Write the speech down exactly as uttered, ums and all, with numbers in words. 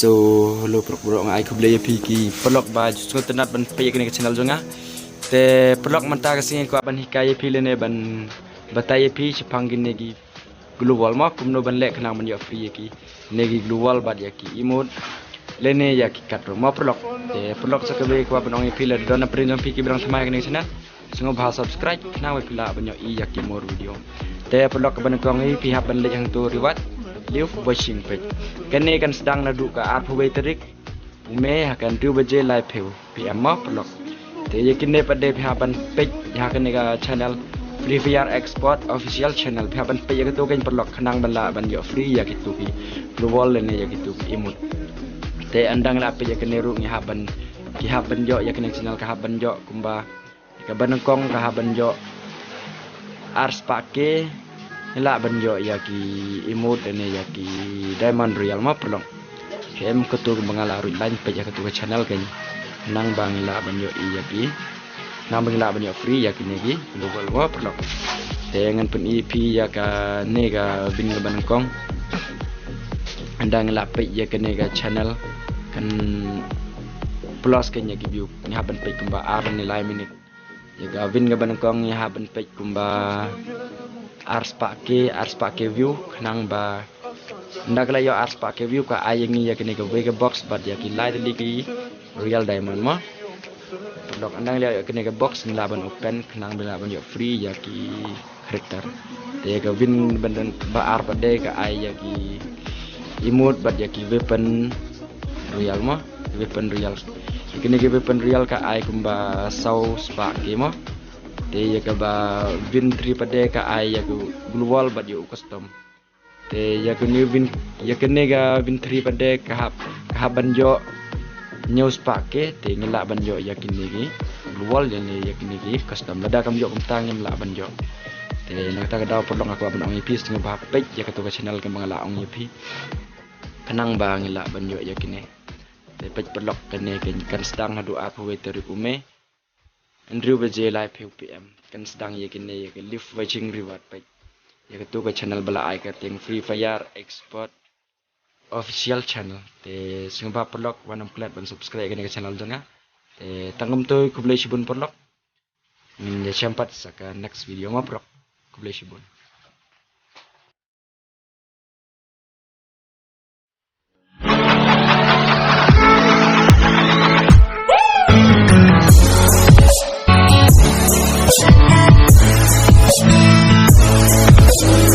So, hello paralok, nga ai khublei ïa phi ki paralok ba ju sngewtynnat ban peit ïa kane ka channel jong nga. Te paralok, mynta ka sngi kwah ban hikai ïa phi lane ban batai ïa phi shaphang kine ki glue wall mo, kumno ban leh khnang ban ïoh free ïa kine ki glue wall bad ïa ki emote lane ïa ki card room mo paralok. Te paralok, sa kawei kwah ban ong ïa phi, lada don na pdeng jong phi kiba dang thymmai ïa kane ka channel, sngewbha subscribe khnang ba phi lah ban ïohi ïa ki more video. Te paralok, kaba nyngkong hi phi hap ban leit hangto Reward Live Watching Page. Kane kan sdang naduh ka arphew wei tarik u May ha ka hynriew baje laiphew P M mo paralok. Te ïa kine pat de phi hap ban peit ïa kane ka channel Free Fire Expert Official Channel. Phi hap ban peit ïa kato keiñ paralok khnang ban lah ban ïoh free ïa kito ki glue wall lane ïa kito ki emote. Te ynda ngi la peit ïa kane ruh ngi hap ban, ki hap ban ïoh ïa kane ka channel ka hap ban ïoh kumba, kaba nyngkong ka hap ban ïoh ar spah K, ngi lah ban ïoh ïa ki emote lane ïa ki Diamond Royal mo paralok. Khem kato kaba nga la ruh lain peit ïa kato ka channel keiñ, khnang ba ngi lah ban ïohi ïa ki, khnang ba ngi lah ban ïoh free ïa kine ki glue wall mo paralok. Te ngan pyni ïa phi ïa kane ka vin kaba nyngkong. Ynda ngi la peit ïa kane ka channel kan plus keiñ ïa ki view. Ngi hap ban peit kumba ar ne lai minit. Ïa ka vin kaba nyngkong ngi hap ban peit kumba ar spah K, ar spah K view, khnang ba ynda ka la ïoh ar spah K view ka ai ïa ngi ïa kane kawei ka box bad ïa ki lai tylli ki Royal Diamond mo. Paralok, ynda ngi la ïoh ïa kane ka box ngi lah ban open khnang ba ngi lah ban ïoh free ïa ki character. Te ïa ka vin ba ar pat de ka ai ïa ki emote bad ïa ki weapon royal mo, weapon royal. Ïa kine ki weapon royal ka ai kumba saw spah K mo. Te ïa kaba vin three pat de ka ai ïa ka glue wall bad ïa u custom. Te ïa kane vin, ïa kane ka vin three pat de ka hap, ka hap ban ïoh hynñiew spah K, te ngi lah ban ïoh ïa kine ki glue wall lane ïa kine ki custom. Lada kam ïoh kumta ngim lah ban ïoh. Te na kata ka daw paralok nga kwah ban ong ïa phi sngewbha peit ïa kato ka channel kaba nga la ong ïa phi, khnang ba ngi lah ban ïoh ïa kine. Te peit paralok, kane kan sdang haduh arphew wei tarik u May, hynriew baje laiphew P M. Kan sdang ïa kine ïa ka Live Watching Reward Page. Ïa kato ka channel ba la ai kyrteng Free Fire Expert Official Channel. Te sngewbha paralok wat nym klet ban subscribe ïa kane ka channel jong nga. Te tang kumto, khublei shibun paralok. Ngin ïashem pat sa ka next video mo paralok. Khublei shibun.